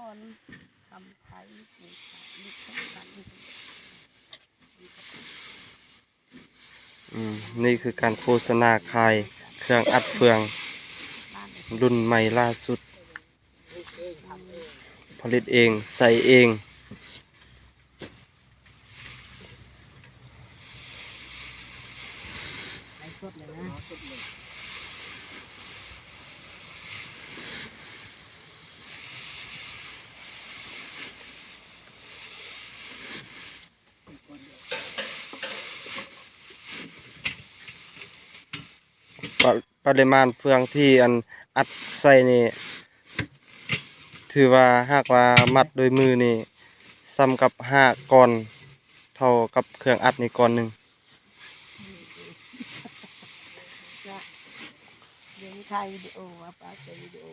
ອນ ຄຳໄພ ນີ້ ນີ້ຄືການໂຄສະນາຂາຍເຄື່ອງອັດເຟືອງລຸ້ນໃໝ່ລ່າສຸດ ຜະລິດເອງ ໃສ່ເອງ. ໄລຟ໌ສົດເລີຍນະ ປະ ປະລິມານເຟືອງທີ່ອັນອັດໃສ່ນີ້ ຖືວ່າຫາກວ່າມັດດ້ວຍມືນີ້ ສ່ຳກັບຫ້າກ້ອນ ເທົ່າກັບເຄື່ອງອັດນີ້ກ້ອນໜຶ່ງ. ເດີນຖ່າຍວິດີໂອ ວ່າປາເປັນວິດີໂອ.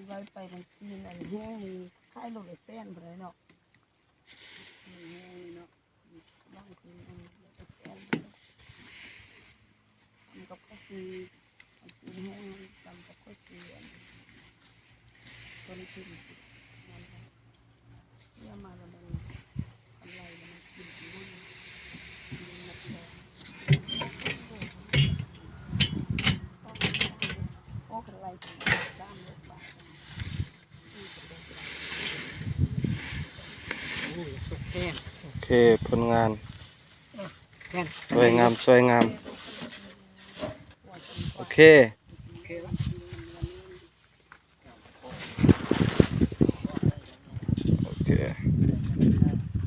ໄວໄປ ມັນກິນອັນແຫ້ງນີ້ ຂາຍໂລລະແສນພຸ້ນແຫຼະເນາະ ແຫ້ງນີ້ເນາະ. ໂອເຄ ຜົນງານ ສວຍງາມ ສວຍງາມ. ໂອເຄ